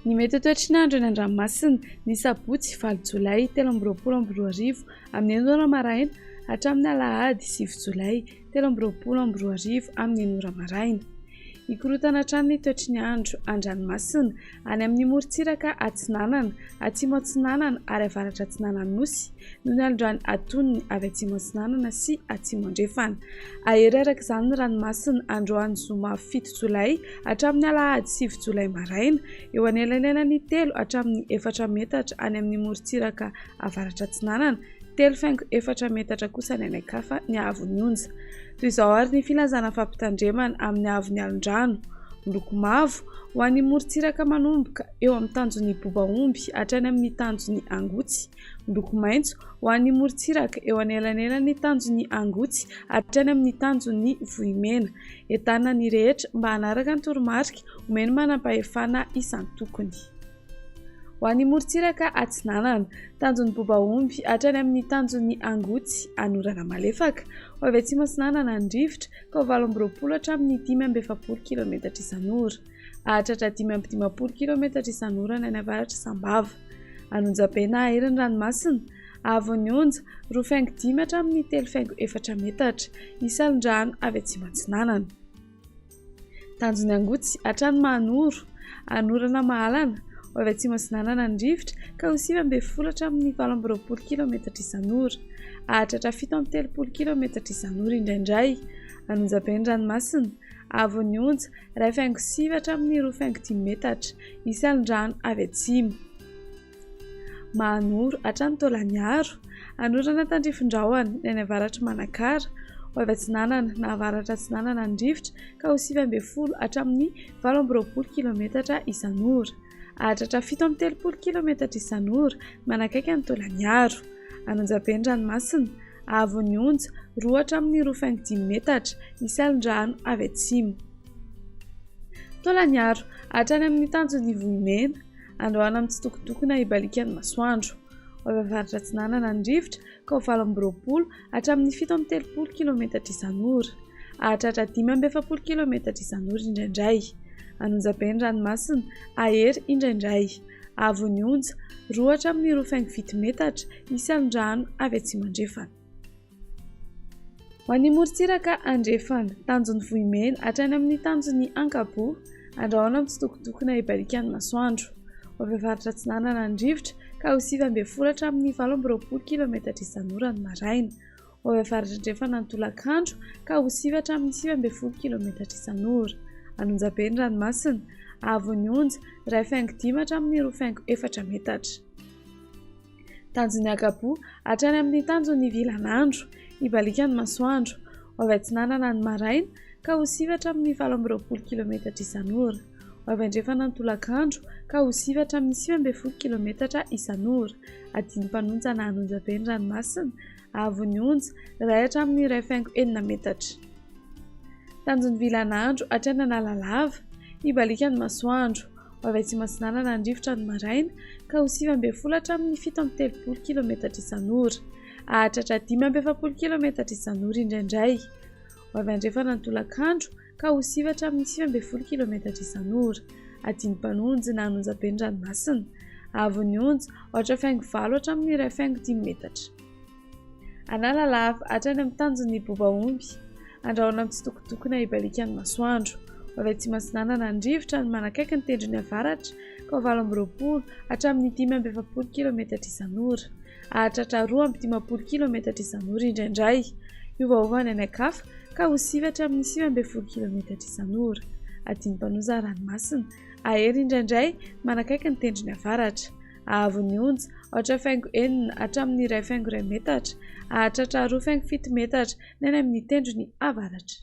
Ny mety ho toetry ny andro eny an-dranomasina, ny sabotsy valo jolay 2023 amin'ny enina ora maraina hatramin'ny alahady sivy jolay 2023 amin'ny enina ora maraina. Hikorontana hatrany ny toetry ny andro an-dranomasina any amin'ny morontsiraka atsinanana, atsimo atsinanana ary avaratra atsinanan'ny Nosy noho ny alondrano atonony avy atsimo atsinanana sy atsimo andrefana. Hahery araka izany ny ranomasina androany zoma fito jolay hatramin'ny alahady sivy jolay maraina, eo anelanelan'ny telo hatramin'ny efatra metatra any amin'ny morontsiraka avaratra atsinanana, telo faingo efatra metatra kosa ny any an-kafa ny haavon'ny onja. Toy izao àry ny filazana fampitandremana amin'ny haavon'ny alon-drano, miloko mavo, ho an'ny morontsiraka manomboka eo amin'ny tanjon'ny Bobaomby hatrany amin'ny tanjon'ny Angotsy, miloko maitso, ho an'ny morontsiraka eo anelanelan'ny tanjon'ny Angotsy hatrany amin'ny tanjon'ny Vohimena. Entanina ny rehetra mba hanaraka ny toromarika omen'ny manampahefana isan-tokony. Ho an'ny morontsiraka atsinanana, tanjon'ny Bobaomby hatrany amin'ny tanjon'ny Angotsy, anorana malefaka. Ho avy atsimo atsinanana ny rivotra, ka ho 28 hatramin'ny 45 kilometatra isan'ora. Hahatratra 55 kilometatra isan'ora ny any avaratr'i Sambava. An'Onjabe na hahery ny ranomasina, haavon'ny onja, roa faingo dimy hatramin'ny telo faingo efatra metatra. Hisy alon-drano avy atsimo atsinanana. Tanjon'ny Angotsy hatrany Mahanoro, Anorana Mahalana, ho avy atsimo atsinanana ny rivotra ka ho 19 hatramin'ny 28 kilometatra isan'ora. Hahatratra 37 kilometatra isan'ora indraindray. An'Onjabe ny ranomasina, haavon'ny onja, iray faingo sivy hatramin'ny roa faingo dimy metatra. Hisy alon-drano avy atsimo. Mahanoro hatrany Taolagnaro, anorana tandrifin-drahona ny any avaratr'i Manakara, ho avy atsinanana na avaratra atsinanana ny rivotra ka ho 19 hatramin'ny 28 kilometatra isan'ora. Hahatratra 37 kilometatra isan'ora manakaiky an'i Taolagnaro. An'Onjabe ny ranomasina, haavon'ny onja, roa hatramin'ny roa faingo dimy metatra, hisy alon-drano avy atsimo. Taolagnaro, hatrany amin'ny tanjon'ny Vohimena. Androana mitsitokotokona hibaliaka ny masoandro. Ho avy avaratra atsinanana ny rivotra ka ho 28 hatramin'ny 37 kilometatra isan'ora. Hahatratra 45 kilometatra isan'ora indraindray. An'Onjabe ny ranomasina, hahery indraindray. Haavon'ny onja, roa hatramin'ny roa faingo fito metatra, hisy alon-drano avy atsimo andrefana. Ho an'ny morontsiraka andrefana, tanjon'ny Vohimena hatrany amin'ny tanjon'ny Ankaboa, andrahona mitsitokotokona hibaliaka ny masoandro. Ho avy avaratra atsinanana ny rivotra ka ho 19 hatramin'ny 28 kilometatra isan'ora ny maraina. Ho avy avaratra andrefana ny tolakandro ka ho 9 hatramin'ny 19 kilometatra isan'ora. An'Onjabe ny ranomasina, haavon'ny onja, iray faingo dimy hatramin'ny roa faingo efatra metatra. Tanjon'ny Ankaboa hatrany amin'ny tanjon'ny Vilanandro, hibaliaka ny masoandro. Ho avy atsinanana ny maraina ka ho sivy hatramin'ny 28 kilometatra isan'ora. Ho avy andrefana ny tolakandro ka ho sivy hatramin'ny 19 kilometatra isan'ora. Adin'ny-mpanonja na an'Onjabe ny ranomasina, haavon'ny onja, iray hatramin'ny iray faingo enina metatra. Tanjon'ny Vilanandro hatrany Analalava, hibaliaka ny masoandro. Ho avy atsimo atsinanana ny rivotra ny maraina ka ho 19 hatramin'ny 37 kilometatra isan'ora. Hahatratra 45 kilometatra isan'ora indraindray. Ho avy andrefana ny tolakandro ka ho 9 hatramin'ny 19 kilometatra isan'ora. Adin'ny-mpanonjy na an'Onjabe ny ranomasina. Haavon'ny onja, aotra faingo valo hatramin'ny iray faingo dimy metatra. Analalava, hatrany amin'ny tanjon'ny Bobaomby. Andrahona mitsitokotokona hibaliaka ny masoandro. Ho avy atsimo atsinanana ny rivotra ny manakaiky ny tendrony avaratra ka ho 28 hatramin'ny 45 kilometatra isan'ora. Hahatratra 52 kilometatra isan'ora indraindray. Hiovaova any an-kafa ka ho 9 hatramin'ny 19 kilometatra isan'ora. Adin'ny-mpanoza ranomasina. Hahery indraindray manakaiky ny tendrony avaratra. Haavon'ny onja, aotra faingo enina hatramin'ny iray faingo iray metatra, hahatratra roa faingo fito metatra ny any amin'ny tendrony avaratra.